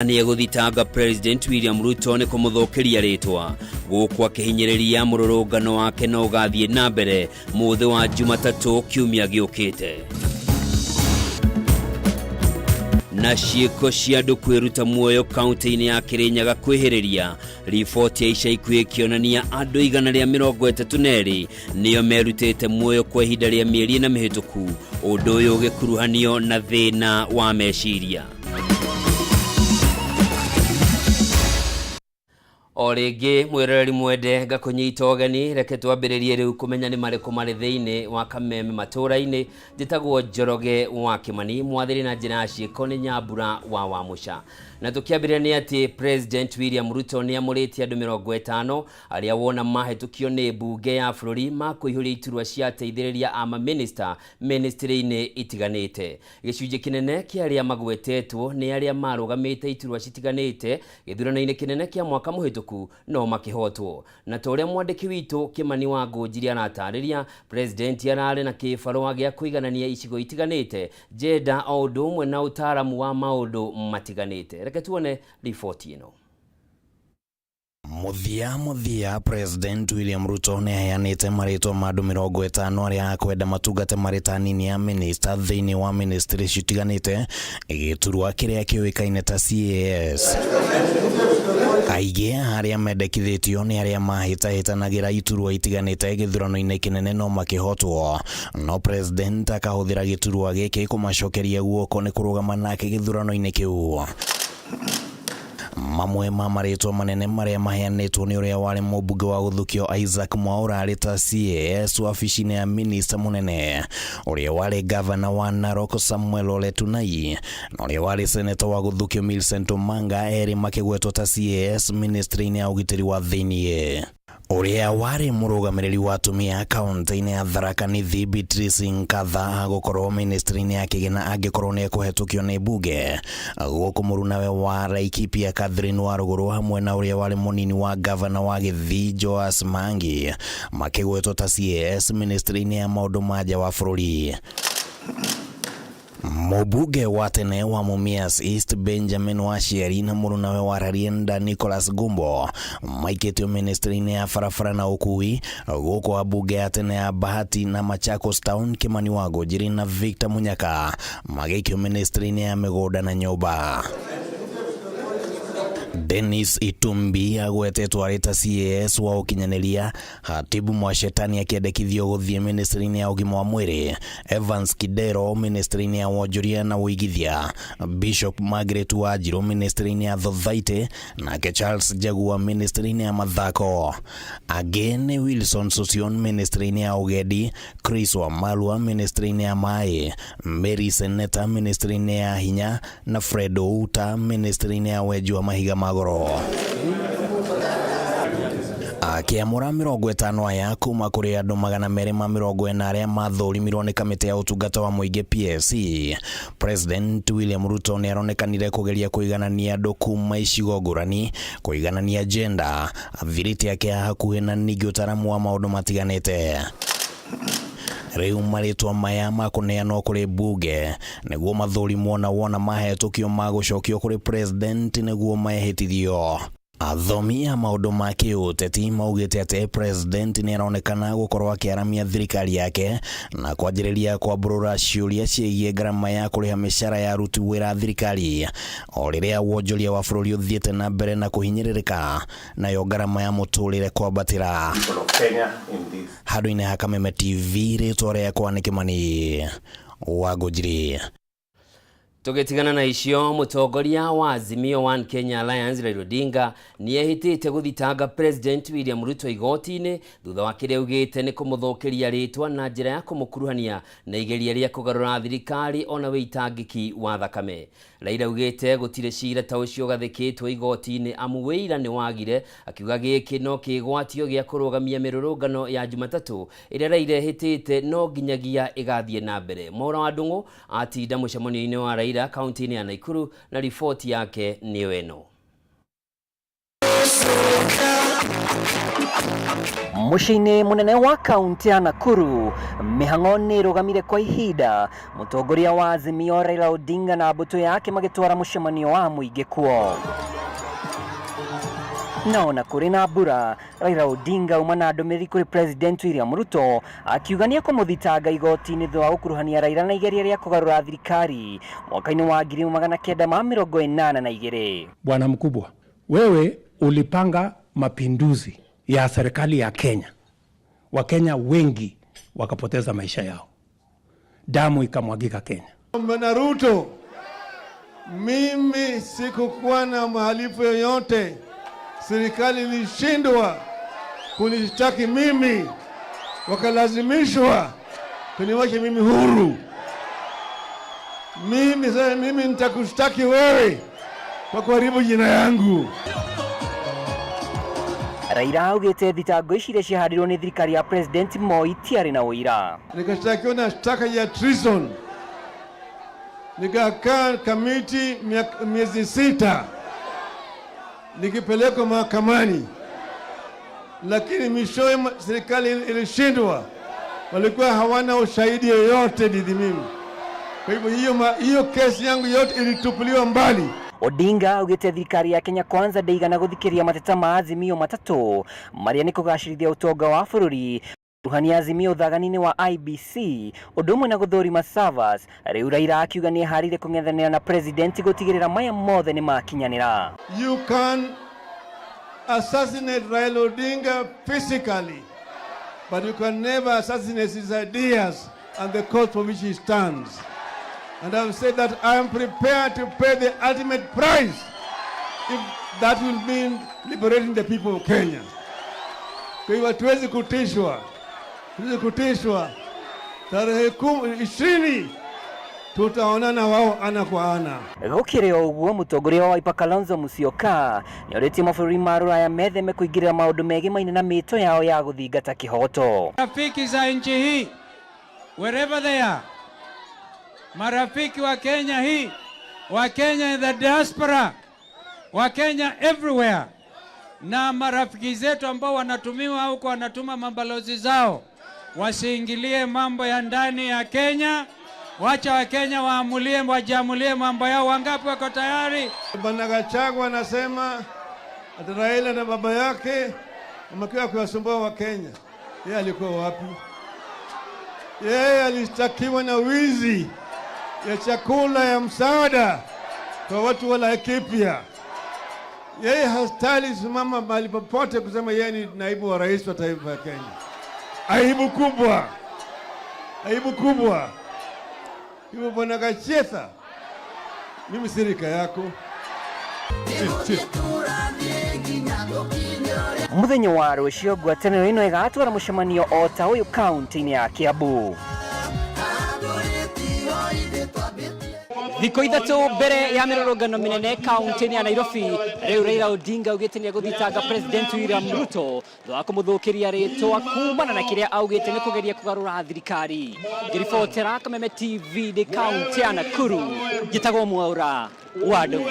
Nĩ egũthitanga President William Ruto nĩ kũmũthũkĩria rĩtwa gũkũ akĩhinyĩrĩria mũrũrũngano wake no ũgathiĩ na mbere mũthĩ wa Jumatatũ kiumia gĩũkĩte. Na ciĩko cia andũ kwĩruta muoyo kaunti-inĩ ya Kĩrĩnyaga kwĩhĩrĩria riboti ya ica ikuhĩ ĩkĩonania andũ 132 nĩo merutĩte muoyo kwa ihinda rĩa mĩeri 4 mĩhĩtũku, ũndũ ũyũ ũgĩkuruhanio na thĩna wa meciria. O rĩngĩ mwĩroreri mwende ngakũnyita ũgeni, reke twambĩrĩrie rĩu kũmenya nĩ marĩkũ marĩ thĩinĩ wa kameme matũũra-inĩ. Njĩtagwo Njoroge wa Kĩmani, mwathĩrĩ na njĩra ya ciĩko nĩ Nyambura wa Wamũca. Na tũkĩambĩrĩria nĩ atĩ President William Ruto nĩ amũrĩte andũ 50 arĩa wona mahĩtũkio nĩ mbunge ya bũrũri makũihũria iturwa cia ateithĩrĩria a mamĩnĩsta mĩnĩstĩrĩ-inĩ itiganĩte. Gĩcunjĩ kĩnene kĩa arĩa magwetetwo nĩ arĩa marũgamĩte iturwa citiganĩte gĩthurano-inĩ kĩnene kĩa mwaka mũhĩtũku no makĩhotwo. Na ta ũrĩa mwandĩki witũ Kĩmani wa Ngũnjiri aratarĩria, President ararĩ na kĩbarũa gĩa kũiganania icigo itiganĩte, gender o ũndũ ũmwe na ũtaaramu wa maũndũ matiganĩte. Reke tuone riboti ĩno. Mũthia mũthia, President William Ruto nĩ aheanĩte marĩtwa ma andũ 50 arĩa akwenda matungate marĩ ta anini a minista thĩinĩ wa ministry citiganĩte gĩturwa kĩrĩa kĩũĩkaine ta CAS. Aingĩ arĩa mendekithĩtio nĩ arĩa mahĩtahĩtanagĩra iturwa itiganĩte gĩthurano-inĩ kĩnene no makĩhotwo, no President akahũthĩra gĩturwa gĩkĩ kũmacokeria guoko nĩ kũrũgama nake gĩthurano-inĩ kĩu. Mamwe ma marĩtwa manene marĩa maheanĩtwo nĩ ũrĩa warĩ mũmbunge wa gũthukio Isaac Mwaura arĩ ta CAS wabici-inĩ ya minista mũnene, ũrĩa warĩ gavana wa Narok Samuel Ole Tunai na ũrĩa warĩ seneta wa gũthukio Millicent Omanga, erĩ makĩgwetwo ta CAS ministry-inĩ ya ũgitĩri wa thĩiniĩ. Ũrĩa warĩ mũrũgamĩrĩri wa atumia kaunti-inĩ ya Tharaka Nithi Beatrice Nkatha agũkorwo ministry-inĩ ya kĩgĩna angĩkorwo nĩ ekũhetũkio nĩ mbunge, gũkũ mũrunawe wa Laikipia Catherine Warũgũrũ hamwe na ũrĩa warĩ mũnini wa gavana wa Gĩthii Joas Mangi makĩgwetwo ta CAS ministry-inĩ ya maũndũ ma nja wa bũrũri. Mũmbunge wa tene wa Mumias East Benjamin Waciari na mũrunawe wa Rarienda Nicholas Gumbo maikĩtio ministry-inĩ ya barabara na ũkui, gũkũ ambunge ya tene ya Bahati na Machakos Town Kimani Wangũnjiri na Victor Munyaka magĩikio ministry-inĩ ya mĩgũnda na nyũmba. Dennis Itumbi agwetetwo arĩ ta CAS wa ũkinyanĩria, Hatibu Mwashetani akĩendekithio gũthiĩ ministry-inĩ ya ũgima wa mwĩrĩ, Evans Kidero ministry-inĩ ya wonjoria na ũigithia, Bishop Margaret Wanjiru ministry-inĩ ya Thothaitĩ, nake Charles Njagua ministry-inĩ ya mathako. Angĩ nĩ Wilson Sossion ministry-inĩ ya ũgendi, Chris Wamalwa ministry-inĩ ya maĩ, Mary Seneta ministry-inĩ ya hinya na Fred Outa ministry-inĩ ya wenji wa mahiga ma goro. Akĩamũra 50 aya kuma kũrĩ andũ 240 arĩa mathũrimirwo nĩ kamĩtĩ ya ũtungata wa mũingĩ PSC, President William Ruto nĩ aronekanire kũgeria kũiganania andũ kuma icigo ngũrani, kũiganania gender, athiriti ake a hakuhĩ na ningĩ ũtaramu wa maũndũ matiganĩte. Rĩu marĩtwa maya makũneanwo kũrĩ mbunge nĩguo mathũrimwo na wona mahetũkio magũcokio kũrĩ president nĩguo mehĩtithio. Athomi a maũndũ ma kĩũteti maugĩte atĩ president nĩ aronekana gũkorwo akĩaramia thirikari yake na kwanjĩrĩria kwambũrũra ciũria ciĩgiĩ ngarama ya kũrĩha mĩcara ya aruti wĩra a thirikari o rĩrĩa wonjoria wa bũrũri ũthiĩte na mbere na kũhinyĩrĩrĩka nayo ngarama ya mũtũrĩre kwambatĩra. Handũ-inĩ ha Kameme TV, rĩtwa rĩakwa nĩ Kĩmani wa Ngũnjiri. Tũgĩtigana na icio, mũtongoria wa Azimio One Kenya Alliance Raila Odinga nĩ ehĩtĩte gũthitanga President William Ruto igoti-inĩ thutha wa kĩrĩa augĩte nĩ kũmũthũkĩria rĩtwa na njĩra ya kũmũkuruhania na igeria rĩa kũgarũra thirikari ona wĩitangĩki wa thakame. Raila augĩte gũtirĩ cira ta ũcio ũgathĩkĩtwo igoti-inĩ amu wĩira nĩ wagire, akiuga gĩkĩ no kĩgwatio gĩa kũrũgamia mĩrũrũngano ya Jumatatũ ĩrĩa Raila ehĩtĩte no nginyagia ĩgathiĩ na mbere. Mwaura wa Ndung'u atinda mũcemanio-inĩ wa Raila kaunti-inĩ ya Nakuru na riboti yake nĩyo ĩno. Mũciĩ-inĩ mũnene wa kaunti ya Nakuru, mĩhang'o nĩ ĩrũgamire kwa ihinda mũtongoria wa Azimio Raila Odinga na mbũtũ yake magĩtwara mũcemanio wa mũingĩ kuo. Na ona kũrĩ na mbura, Raila Odinga auma na ndũmĩrĩri kũrĩ President William Ruto akiuga nĩ ekũmũthitanga igoti-inĩ thutha wa gũkuruhania Raila na igeria rĩa kũgarũra thirikari mwaka-inĩ wa 1982. Bwana mkubwa, wewe ulipanga mapinduzi ya serikali ya Kenya, Wakenya wengi wakapoteza maisha yao, damu ikamwagika Kenya. Bwana Ruto, mimi sikukuwa na mhalifu yoyote. Serikali ilishindwa kunishtaki mimi, wakalazimishwa kuniwacha mimi huru. Mimi sasa, mimi nitakushtaki wewe kwa kuharibu jina yangu. Raila augĩte thitango ici iria ciahandirwo nĩ thirikari ya President Moi itiarĩ na ũira. Nikashtakiwa na shtaka ya treason, nikakaa kamiti miezi 6 nikipelekwa mahakamani, lakini mwishowe serikali ilishindwa, walikuwa hawana ushahidi yoyote dhidi mimi. Kwa hivyo hiyo kesi yangu yote ilitupiliwa mbali. Odinga augĩte thirikari ya Kenya Kwanza ndĩigana gũthikĩrĩria mateta ma Azimio matatũ marĩa nĩ kũgacĩrithia ũtonga wa bũrũri, kuruhania Azimio ũthagani-inĩ wa IEBC ũndũ ũmwe na gũthũrima servers. Rĩu Raila akiuga nĩ eharĩirie kũng'ethanĩra na president gũtigĩrĩra maya mothe nĩ makinyanĩra. You can assassinate Raila Odinga physically, but you can never assassinate his ideas and the cause for which he stands. And I've said that I am prepared to pay the ultimate price if that will mean liberating the people of Kenya. Kwa hivyo hatuwezi kutishwa, hatuwezi kutishwa. Tarehe 20 tutaonana wao ana kwa ana. Gũkĩrĩ o ũguo, mũtongoria wa Wiper Kalonzo Musyoka nĩorĩtie mabũrũri ma rũraya metheme kũingĩrĩra maũndũ megimaine na mĩto yao ya gũthingata kĩhoto. Rafiki za nchi hii wherever they are, marafiki wa Kenya hii, wa Kenya in the diaspora, wa Kenya everywhere, na marafiki zetu ambao wanatumiwa huko, wanatuma mabalozi zao, wasiingilie mambo ya ndani ya Kenya. Wacha Wakenya waamulie, wajiamulie mambo yao. Wangapi wako tayari? Bwana Gachagua anasema ati Raila na baba yake wamekuwa kuwasumbua Wakenya. Yeye alikuwa wapi? Yeye alishtakiwa na wizi ya chakula ya msaada kwa watu wa Laikipia. Yeye hastahili simama mahali popote kusema yeye ni naibu wa rais wa taifa ya Kenya. Aibu kubwa, aibu kubwa. Hivyo Bwana Gachagua, mimi si rika yako. Muthenya wa rũciũ ngwatanĩro ĩno ĩgatwara mũcemanio o ta ũyũ kaunti-inĩ ya Kiambu. Thikũ 3 mbere ya mĩrũrũngano mĩnene kaunti-inĩ ya Nairobi, rĩu Raila Odinga augĩte nĩ egũthitanga President William Ruto thutha wa kũmũthũkĩria rĩtwa kumana na kĩrĩa augĩte nĩ kũgeria kũgarũra thirikari. Ngĩribotera Kameme TV ndĩ kaunti ya Nakuru, njĩtagwo Mwaura wa Ndung'u.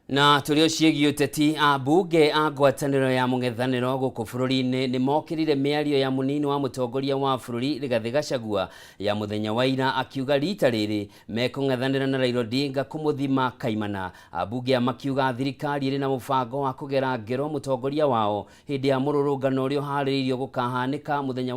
Na tũrĩ o ciĩgiĩ ũteti, ambunge a ngwatanĩro ya mũng'ethanĩro gũkũ bũrũri-inĩ nĩ mokĩrire mĩario ya mũnini wa mũtongoria wa bũrũri Rigathĩ Gachagua ya mũthenya wa ira, akiuga rita rĩrĩ mekũng'ethanĩra na Raila Odinga kũmũthima kaimana. Ambunge aya makiuga thirikari ĩrĩ na mũbango wa kũgera ngero mũtongoria wao hĩndĩ ya mũrũrũngano ũrĩa ũharĩrĩirio gũkahanĩka mũthenya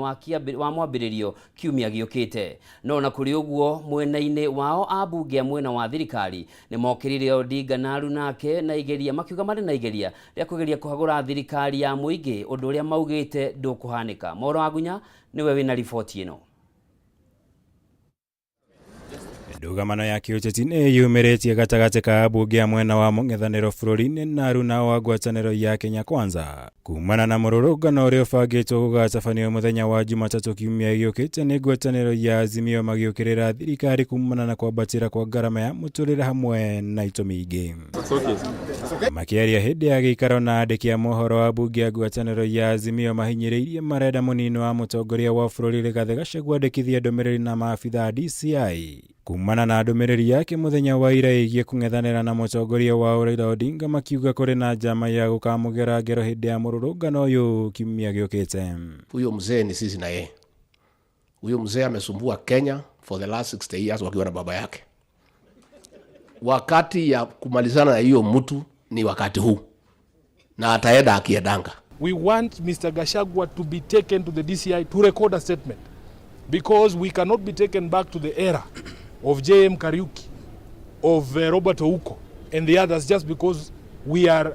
wa mwambĩrĩrio kiumia gĩũkĩte. No na kũrĩ ũguo, mwena-inĩ wao ambunge a mwena wa thirikari nĩ mokĩrire Odinga na aruna ake na igeria, makiuga marĩ na igeria rĩa kũgeria kũhagũra thirikari ya mũingĩ, ũndũ ũrĩa maugĩte ndũkũhanĩka. Moro Wagunya nĩwe wĩna riboti ĩno. Ndũgamano ya kĩũteti nĩ yumĩrĩtie gatagatĩ ka ambunge a mwena wa mũng'ethanĩro bũrũri-inĩ na aruna wa ngwatanĩro ya Kenya Kwanza kumana na mũrũrũngano ũrĩa ũbangĩtwo gũgatabanio mũthenya wa Jumatatũ kiumia gĩũkĩte nĩ ngwatanĩro ya Azimio magĩũkĩrĩra thirikari kumana na kwambatĩra kwa ngarama ya mũtũrĩre hamwe na itũmi ingĩ. Makĩaria hĩndĩ ya gĩikaro na andĩki a mohoro, ambunge a ngwatanĩro ya Azimio mahinyĩrĩirie marenda mũnini wa mũtongoria wa bũrũri Rigathĩ Gachagua andĩkithie ndũmĩrĩri na maabitha a DCI Kumana na ndũmĩrĩri yake mũthenya wa ira ĩgiĩ kũng'ethanĩra na mũtongoria wao Raila Odinga makiuga kũrĩ na njama ya gũkamũgera ngero hĩndĩ ya mũrũrũngano ũyũ kiumia gĩũkĩte. Huyo mzee ni sisi na yeye. Huyo mzee amesumbua Kenya for the last 60 years wakiwa na baba yake. Wakati ya kumalizana na hiyo mtu ni wakati huu, na ataenda akiendanga. We want Mr. Gachagua to be taken to the DCI to record a statement because we cannot be taken back to the era of J.M. Kariuki, of Robert Ouko and the others just because they are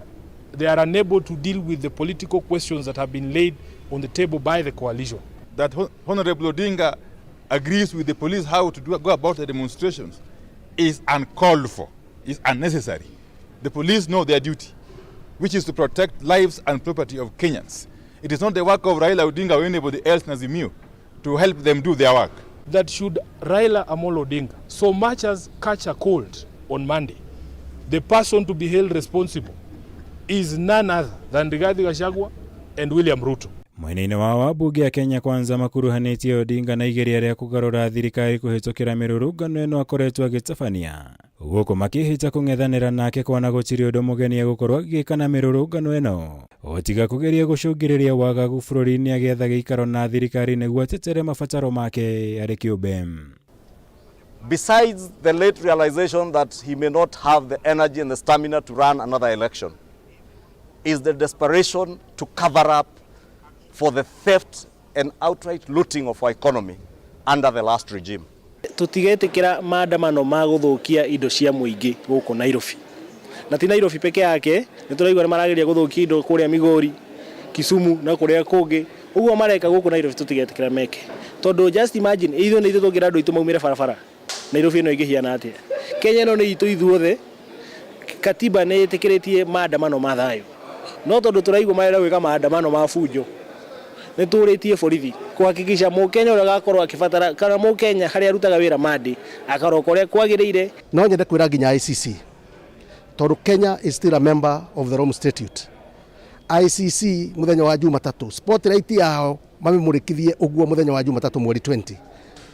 unable to deal with the political questions that have been laid on the table by the coalition. That Honorable Odinga agrees with the police how to go about the demonstrations is uncalled for, is unnecessary. The police know their duty, which is to protect lives and property of Kenyans. It is not the work of Raila Odinga or anybody else in Azimio to help them do their work. That should Raila Amolo Odinga so much as catch a cold on Monday, the person to be held responsible is none other than Rigathi Gachagua and William Ruto. Mwena-inĩ wao ambunge a Kenya Kwanza makuruhanĩtie Odinga na igeria rĩa kũgarũra thirikari kũhĩtũkĩra mĩrũrũngano ĩno akoretwo agĩtabania gũkũ makĩhĩta kũng'ethanĩra nake kwana gũtirĩ ũndũ mũgeni egũkorwo agĩka na mĩrũrũngano ĩno o tiga kũgeria gũcũngĩrĩria wagagu bũrũri-inĩ agĩetha gĩikaro na thirikari nĩguo atetere mabataro make arĩ kĩũmbe. Besides the late realization that he may not have the energy and the stamina to run another election, is the desperation to cover up for the theft and outright looting of our economy under the last regime. Tutigetikira maandamano ma guthukia indo cia muingi guku Nairobi. Na ti Nairobi peke yake, ni turaigua ni marageria guthukia indo kuria Migori, Kisumu na kuria kungi. Uguo mareka guku Nairobi tutigetikira meke. Tondu just imagine ithuĩ nĩ ithuĩ tũngĩra andũ aitũ maumĩre barabara. Nairobi ĩno ĩngĩhiana atĩa? Kenya ĩno nĩ itũ ithuothe. Katiba nĩ ĩtĩkĩrĩtie maandamano ma thayũ. No tondu tũraigua marenda gwĩka maandamano ma bunjo, nĩ tũrĩtie borithi kuhakikisha mũkenya ũrĩa agakorwo akĩbatara kana mũkenya harĩa arutaga wĩra Monday akaroka ũrĩa kwagĩrĩire. No nyende kwĩra nginya ICC tondu Kenya is still a member of the Rome Statute. ICC muthenya wa Jumatatu spotlight yao mamĩmũrĩkithie ũguo muthenya wa Jumatatu mweri 20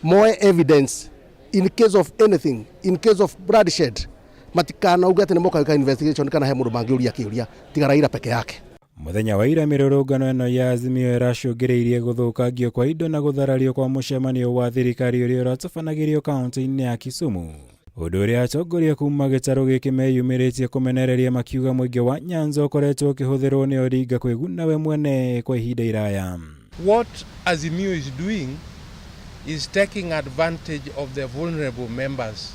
moe evidence in case of anything, in case of bloodshed, matikanauge atĩ nĩ moka gwĩka investigation kana he mũndũ mangĩũria kĩũria tiga Raila peke yake. Mũthenya wa ira mĩrũrũngano ĩno ya Azimio ĩracũngĩrĩirie gũthũkangio kwa indo na gũtharario kwa mũcemanio wa thirikari ũrĩa ũratabanagĩrio kaunti-inĩ ya Kisumu, ũndũ ũrĩa atongoria kuma gĩtarũ gĩkĩ meyumĩrĩtie kũmenereria makiuga mũingĩ wa Nyanza ũkoretwo ũkĩhũthĩrwo nĩ Odinga kwĩguna we mwene kwa ihinda iraya. What Azimio is doing is taking advantage of the vulnerable members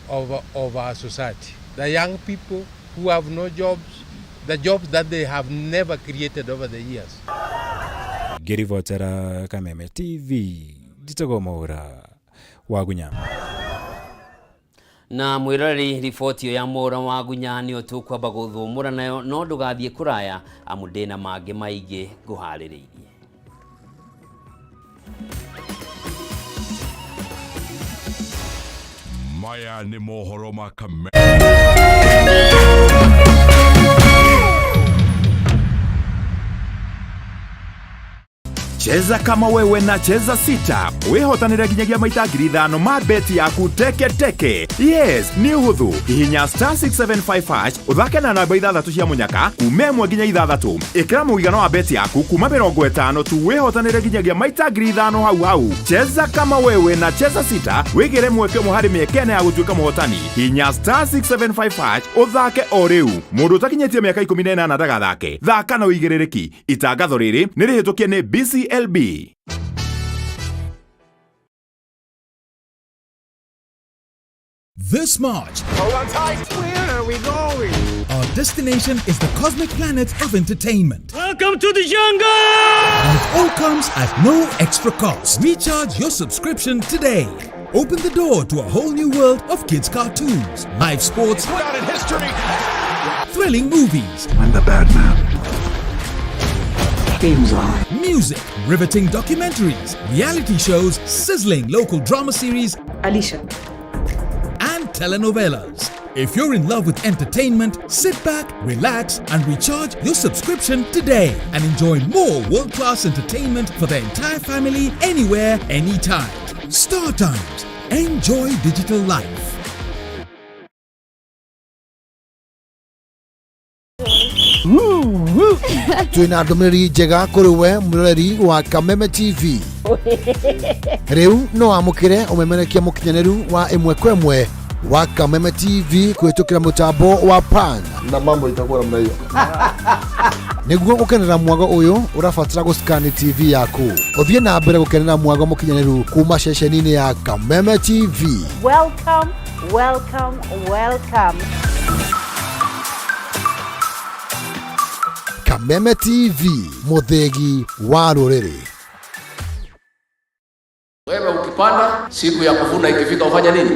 of our society, the young people who have no jobs, the jobs that they have never created over the years. Ngĩribotera Kameme TV, njĩtagwo Mwaura Wagunya. Na mwiroreri riboti ĩyo ya Mwaura Wagunya nĩyo tũkwamba gũthũmũra nayo, no ndũgathiĩ kũraya amu ndĩna mangĩ maingĩ ngũharĩrĩirie. Maya nĩ mohoro ma Kameme. Cheza kama wewe na Cheza Sita wihotanire nginyagia maita 5,000 ma beti yaku teke teke. Yes, nĩ ũhũthũ. Hihinya star 675 hash ũthake na namba 6 cia mũnyaka kuma 1 nginya 6. Ĩkĩra mũigana wa beti yaku kuma 50 tu wihotanire nginyagia maita 5,000 hau hau. Cheza kama wewe na Cheza Sita wĩgĩre mweke ũmwe harĩ mĩeke ĩna ya gũtuĩka mũhotani. Hihinya star 675 hash ũthake o rĩu. Mũndũ ũtakinyĩtie mĩaka 18 ndagathake. Thaka na ũigĩrĩrĩki. Itangatho rĩrĩ nĩ rĩhĩtũkie nĩ BCLB. This March, hold on tight. Where are we going? Our destination is the cosmic planet of entertainment. Welcome to the jungle! And it all comes at no extra cost. Recharge your subscription today. Open the door to a whole new world of kids' cartoons, live sports, out in history, thrilling movies. I'm the bad man. Game's on. Music, riveting documentaries, reality shows, sizzling local drama series, Alicia, and telenovelas. If you're in love with entertainment, sit back, relax, and recharge your subscription today and enjoy more world-class entertainment for the entire family, anywhere, anytime. Star Times, Enjoy digital life. Twina ndũmĩrĩri njega kũrĩ we mwĩroreri wa Kameme TV. Rĩu no wamũkĩre ũmemerekia mũkinyanĩru wa ĩmwe kwa ĩmwe wa Kameme TV kũhĩtũkĩra mũtambo wa PAN. Na mambo itakuwa namna hiyo. Nĩguo gũkenera mwago ũyũ, ũrabatara gũscan TV yaku ũthiĩ na mbere gũkenera mwago mũkinyanĩru kuma ceceni-inĩ ya Kameme TV. Welcome, welcome, welcome. Kameme TV, mũthĩgi wa rũrĩrĩ. Wewe ukipanda, siku ya kuvuna ikifika ufanye nini?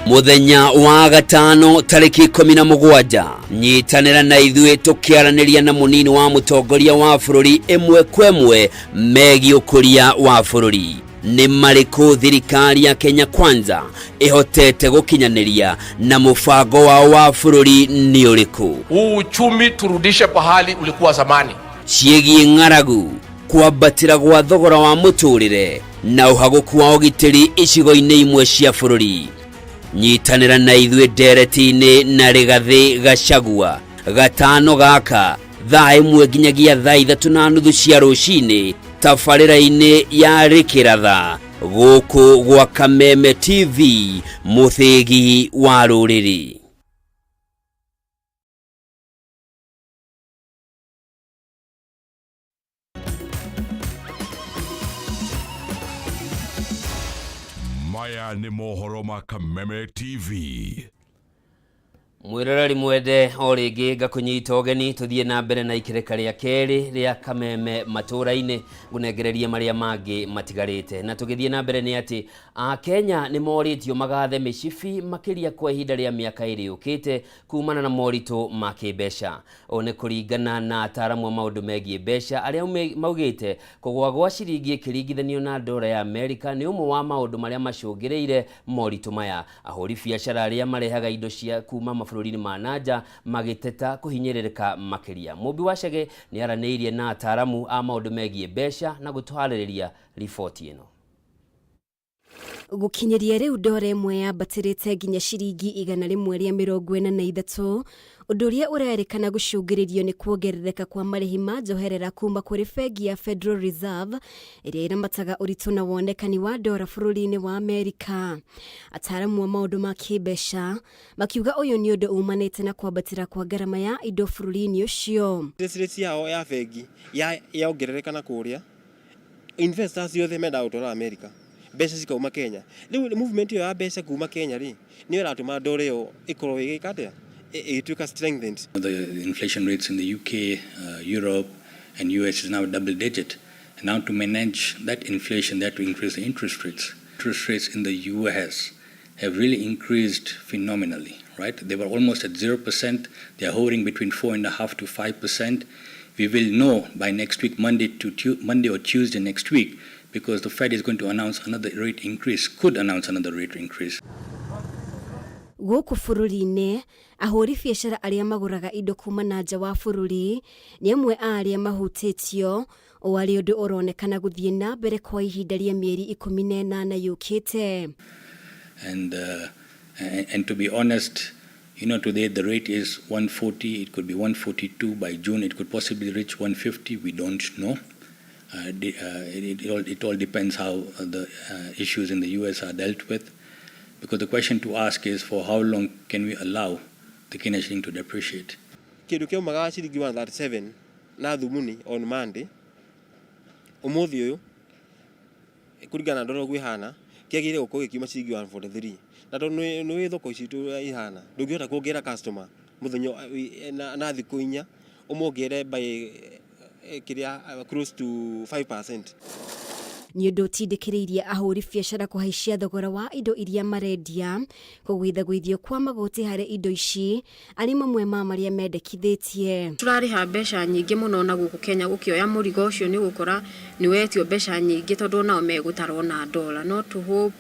Muthenya wa gatano tariki 17, nyitanĩra na ithuĩ tũkĩaranĩria na mũnini wa mũtongoria wa bũrũri ĩmwe kwa ĩmwe megiĩ ũkũria wa bũrũri. Nĩ marĩkũ thirikari ya Kenya Kwanza ĩhotete gũkinyanĩria na mũbango wao wa bũrũri nĩ ũrĩkũ? Huu uchumi turudishe pahali ulikuwa zamani. Ciĩgiĩ ng'aragu, kwambatĩra gwa thogora wa mũtũrĩre na ũhagũku wa ũgitĩri icigo-inĩ imwe cia bũrũri. Nyitanĩra na ithuĩ ndereti-inĩ na Rigathĩ Gachagua gatano gaka thaa 1 nginyagia thaa 3:30 cia rũcinĩ, tabarĩra-inĩ ya Rĩkĩratha gũkũ gwa Kameme TV, mũthĩgi wa rũrĩrĩ. Maya nĩ mohoro ma Kameme TV. Mwĩroreri mwende, o rĩngĩ ngakũnyita ũgeni tũthiĩ na mbere na ikereka rĩa kerĩ rĩa Kameme matũũra-inĩ, ngũnengererie marĩa mangĩ matigarĩte. Na tũgĩthiĩ na mbere nĩ atĩ Akenya nĩ morĩtio magathe mĩcibi makĩria kwa ihinda rĩa mĩaka 2 yũkĩte kumana na moritũ ma kĩmbeca. Ũũ nĩ kũringana na ataaramu a maũndũ megiĩ mbeca arĩa maugĩte kũgũa gwa ciringi ĩkĩringithanio na ndora ya Amerika nĩ ũmwe wa maũndũ marĩa macũngĩrĩire moritũ maya. Ahũri biacara arĩa marehaga indo cia kuma mabũrũri-inĩ ma nanja magĩteta kũhinyĩrĩrĩka makĩria. Mũmbi wa Chege nĩ aranĩirie na ataaramu a maũndũ megiĩ mbeca na gũtũharĩrĩria riboti ĩno. Gũkinyĩria rĩu ndora ĩmwe yambatĩrĩte nginya ciringi 143, ũndũ ũrĩa ũrerĩkana gũcũngĩrĩrio nĩ kuongerereka kwa marĩhi ma njoherera kuma kũrĩ bengi ya Federal Reserve ĩrĩa ĩramataga ũritũ na wonekani wa ndora bũrũri-inĩ wa Amerika. Ataaramu a maũndũ ma kĩmbeca makiuga ũyũ nĩ ũndũ umanĩte na kwambatĩra kwa ngarama ya indo bũrũri-inĩ ũcio. Interest rate yao ya bengi yongerereka na kũrĩa, investors othe mendaga gũtwara America, mbeca cikauma Kenya. Rĩu movement ĩyo ya mbeca kuma Kenya rĩ, nĩyo ĩratũma ndora ĩyo ĩkorwo ĩgĩka atĩa, ĩgĩtuĩka strengthened. The inflation rates in the UK, Europe and US is now double digit. And now to manage that inflation, they have to increase the interest rates. Interest rates in the US have really increased phenomenally, right? They were almost at 0%. They are hovering between 4.5 to 5%. We will know by next week, Monday or Tuesday next week, because the Fed is going to announce another rate increase, could announce another rate increase. Gũkũ bũrũri-inĩ, ahũri biacara arĩa magũraga indo kuma na nja wa bũrũri nĩ amwe a arĩa mahutĩtio, o arĩ ũndũ ũronekana gũthiĩ na mbere kwa ihinda rĩa mĩeri 18 yũkĩte. And to be honest, today the rate is 140, it could be 142 by June, it could possibly reach 150, we don't know. It all depends how the issues in the US are dealt with, because the question to ask is, for how long can we allow the Kenya shilling to depreciate? Kĩndũ kĩaumaga ciringi 137 na thumuni on Monday, ũmũthĩ ũyũ kũringana na ndora ũguo ĩhana, kĩagĩrĩire gũkorwo gĩkiuma ciringi 143. Na tondũ nĩ ũĩ thoko citũ ũrĩa ihana, ndũngĩhota kuongerera customer mũthenya na thikũ 4 ũmwongerere by kĩrĩa close to 5%. Nĩ ũndũ ũtindĩkĩrĩirie ahũri biacara kũhaicia thogora wa indo iria marendia, kũgwithagwithio kwa magoti harĩ indo ici arĩ mamwe ma marĩa mendekithĩtie. Tũrarĩha mbeca nyingĩ mũno na gũkũ Kenya gũkĩoya mũrigo ũcio nĩ ũgũkora nĩ wetio mbeca nyingĩ tondũ nao megũtarwo na dola. No to hope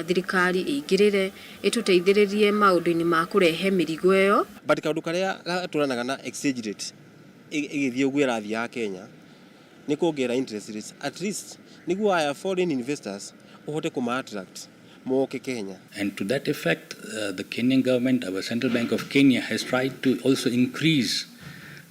thirikari ĩingĩrĩre ĩtũteithĩrĩrie maũndũ-inĩ ma kũrehe mĩrigo ĩyo. But kaũndũ karĩa gatũranaga na exchange rate ĩgĩthiĩ ũguo ĩrathiĩ ya Kenya nĩ kuongerera interest rates at least nĩguo aya foreign investors Ũhote kũma attract moke Kenya. And to that effect, the Kenyan government, our Central Bank of Kenya, has tried to also increase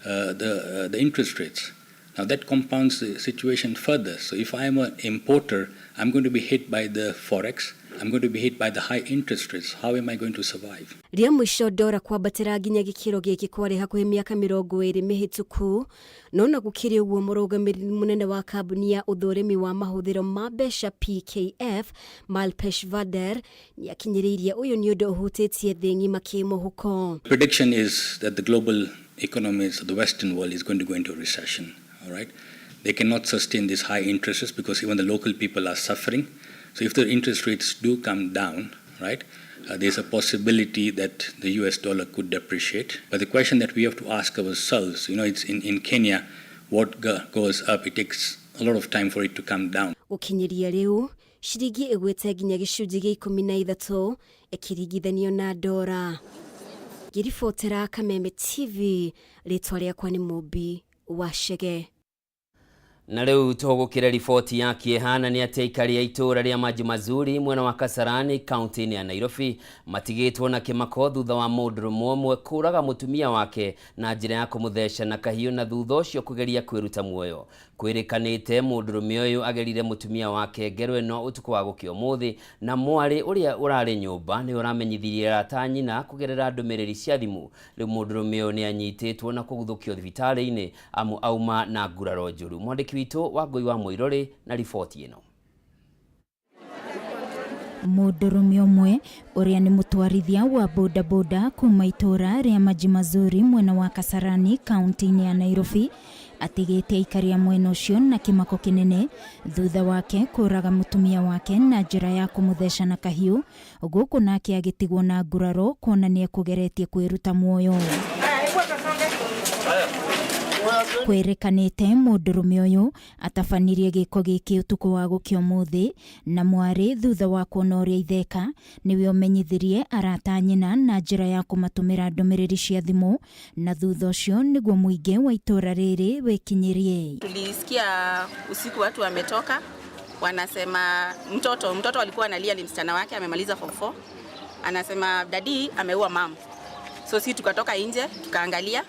the interest rates. Now that compounds the situation further. So if I am an importer, I'm going to be hit by the forex, I'm going to be hit by the high interest rates. How am I going to survive? Rĩa mũico ndora kwambatĩra nginya gĩkĩro gĩkĩ kwarĩ hakuhĩ mĩaka 20 mĩhĩtũku. No na gũkĩrĩ ũguo, mũrũgamĩrĩri mũnene wa kambuni ya ũthũrimi wa mahũthĩro ma mbeca PKF Malpesh Vader nĩakinyĩrĩirie ũyũ nĩ ũndũ ũhutĩtie thĩ ng'ima kĩmũhuko. Prediction is that the global economies of the Western world is going to go into a recession. All right, they cannot sustain these high interest rates because even the local people are suffering. So if the interest rates do come down, right, there's a possibility that the US dollar could depreciate. But the question that we have to ask ourselves, it's in Kenya, what goes up, it takes a lot of time for it to come down. Gũkinyĩria rĩu ciringi ĩgwĩte nginya gĩcunjĩ gĩa 13 ĩkĩringithanio na ndora. Ngĩribotera Kameme TV, rĩtwa rĩakwa nĩ Mũmbi wa Chege. Na rĩu tũgũkĩra riboti ya kĩeha na nĩ atĩ aikari a itũũra rĩa Maji Mazuri mwena wa Kasarani kaunti-inĩ ya Nairobi matigĩtwo na kĩmako thutha wa mũndũrũme ũmwe kũraga mũtumia wake na njĩra ya kũmũtheca na kahiũ na thutha ũcio kũgeria kwĩruta muoyo. Kwĩrĩkanĩte mũndũrũme ũyũ agerire mũtumia wake ngero ĩno ũtukũ wa gũkĩa ũmũthĩ, na mwarĩ ũrĩa ũrarĩ nyũmba nĩ ũramenyithirie arata nyina kũgerera ndũmĩrĩri cia thimũ. Rĩu mũndũrũme ũyũ nĩ anyitĩtwo na kũguthũkio thibitarĩ-inĩ amu auma na nguraro njũru. Mwandĩki witũ wa Ngũi wa Mũirũrĩ na riboti ĩno. Mũndũrũme ũmwe ũrĩa nĩ mũtwarithia wa bodaboda kuma itũũra rĩa Maji Mazuri mwena wa Kasarani kaunti-inĩ ya Nairobi atigĩte aikari a mwena ũcio na kĩmako kĩnene thutha wake kũraga mũtumia wake na njĩra ya kũmũtheca na kahiũ, gũkũ nake agĩtigwo na nguraro kuona nĩ ekũgeretie kwĩruta muoyo. Kwĩrĩkanĩte mũndũrũme ũyũ atabanirie gĩko gĩkĩ ũtukũ wa gũkĩa ũmũthĩ na mwarĩ thutha wa kuona ũrĩa itheka nĩwe ũmenyithirie arata nyina na njĩra ya kũmatũmĩra ndũmĩrĩri cia thimũ, na thutha ũcio nĩguo mũingĩ wa itũũra rĩrĩ wĩkinyirie. Tulisikia usiku watu wametoka wanasema mtoto alikuwa analia, ni msichana wake amemaliza form 4, anasema daddy ameua mom. So sisi tukatoka nje tukaangalia,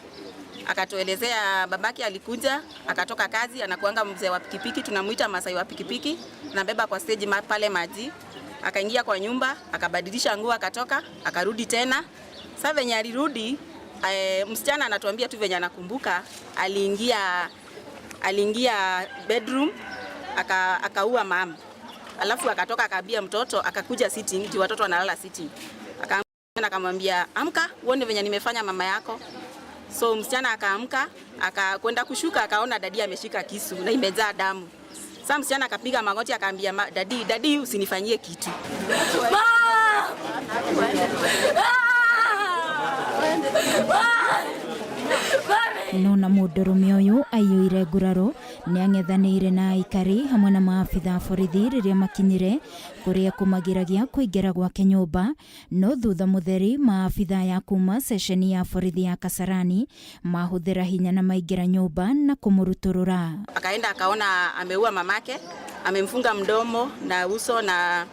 akatuelezea babake alikuja akatoka kazi, anakuanga mzee wa pikipiki, tunamuita Masai wa pikipiki, anabeba kwa stage pale maji, akaingia kwa nyumba akabadilisha nguo akatoka akarudi tena. Sasa venye alirudi, msichana anatuambia tu venye anakumbuka, aliingia bedroom akaua mama, alafu akatoka akaambia mtoto, akakuja sitting juu watoto wanalala sitting, akamwambia amka uone venye nimefanya mama yako. So msichana akaamka akakwenda kushuka akaona dadi ameshika kisu na imejaa damu. Sasa msichana akapiga magoti akaambia dadi, dadi usinifanyie kitu. Nona mũndũrũme ũyũ aiyũire nguraro nĩang'ethanĩire na aikari hamwe na maabitha a borithi rĩrĩa makinyire kũrĩa kũmagiragia kũingĩra gwake nyũmba, no thutha mũtheri maabitha ya kuma ceceni ya borithi ya Kasarani mahũthĩra hinya na maingĩra nyũmba na kũmũrutũrũra. Akaenda akaona ameua mamake, amemfunga mdomo na uso na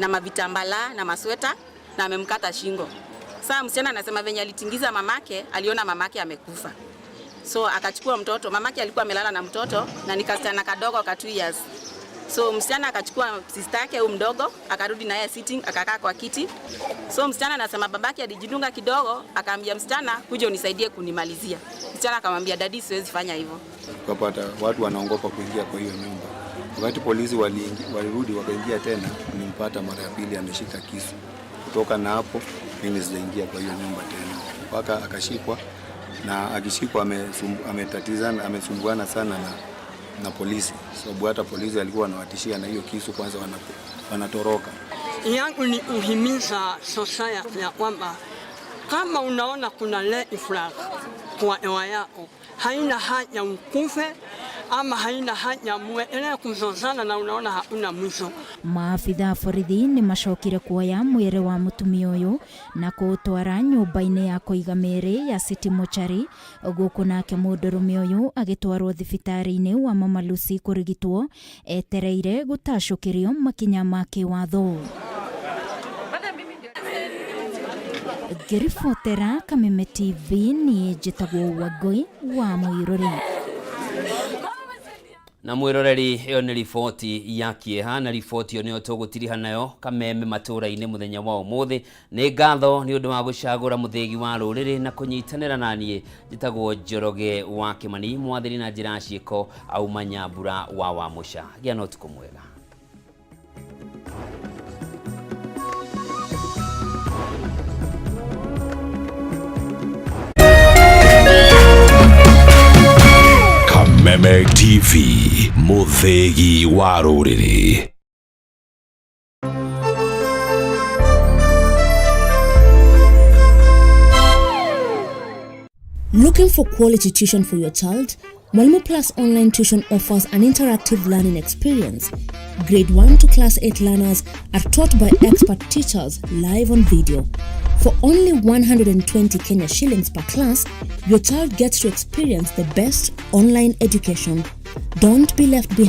mavitambala na masweta na amemkata shingo. Sasa msichana anasema venye alitingiza mamake, aliona mamake amekufa. So akachukua mtoto, mamake alikuwa amelala na mtoto na ni kasichana kadogo ka 2 years. So msichana akachukua sister yake huyu mdogo, akarudi naye sitting, akakaa kwa kiti. So msichana anasema babake alijidunga kidogo, akaambia msichana kuja unisaidie kunimalizia. Msichana akamwambia daddy siwezi fanya hivyo. Tukapata watu wanaogopa kuingia kwa hiyo nyumba. Wakati polisi walirudi wakaingia tena, nilimpata mara ya pili ameshika kisu. Kutoka na hapo mimi sijaingia kwa hiyo nyumba tena. Mpaka akashikwa, na akishikwa ametatizana, amesumbuana sana na polisi. Sababu hata polisi alikuwa anawatishia na hiyo kisu, kwanza wanatoroka. Yangu ni kuhimiza society ya kwamba kama unaona kuna red flag kwa hewa yako, haina haja ukufe, ama haina haja muendelee kuzozana na unaona hakuna mwisho. Maabitha a borithi nĩ macokire kuoya mwĩrĩ wa mũtumia ũyũ na kũũtwara nyũmba-inĩ ya kũiga mĩĩrĩ ya City Mortuary, gũkũ nake mũndũrũme ũyũ agĩtwarwo thibitarĩ-inĩ wa Mama Lucy kũrigitwo etereire gũtacũkĩrio makinya ma kĩwatho. Ngĩribotera Kameme TV niĩ njĩtagwo Wangũi wa Mũirũrĩ. Na mwiroreri, ĩyo nĩ riboti ya kĩeha, na riboti ĩyo nĩyo tũgũtiriha nayo Kameme matũra-inĩ mũthenya wa ũmũthĩ. Nĩ ngatho nĩ ũndũ wa gũcagũra mũthĩgi wa rũrĩrĩ na kũnyitanĩra naniĩ. Njĩtagwo Njoroge wa Kĩmani, mwathĩri na njĩra ya ciĩko auma Nyambura wa Wamũca. Gĩa na ũtukũ mwega. Kameme TV, mũthĩgi wa rũrĩrĩ. Looking for quality tuition for your child? Mwalimu Plus Online Tuition offers an interactive learning experience. Grade 1 to Class 8 learners are taught by expert teachers live on video. For only 120 Kenya shillings per class, your child gets to experience the best online education. Don't be left behind.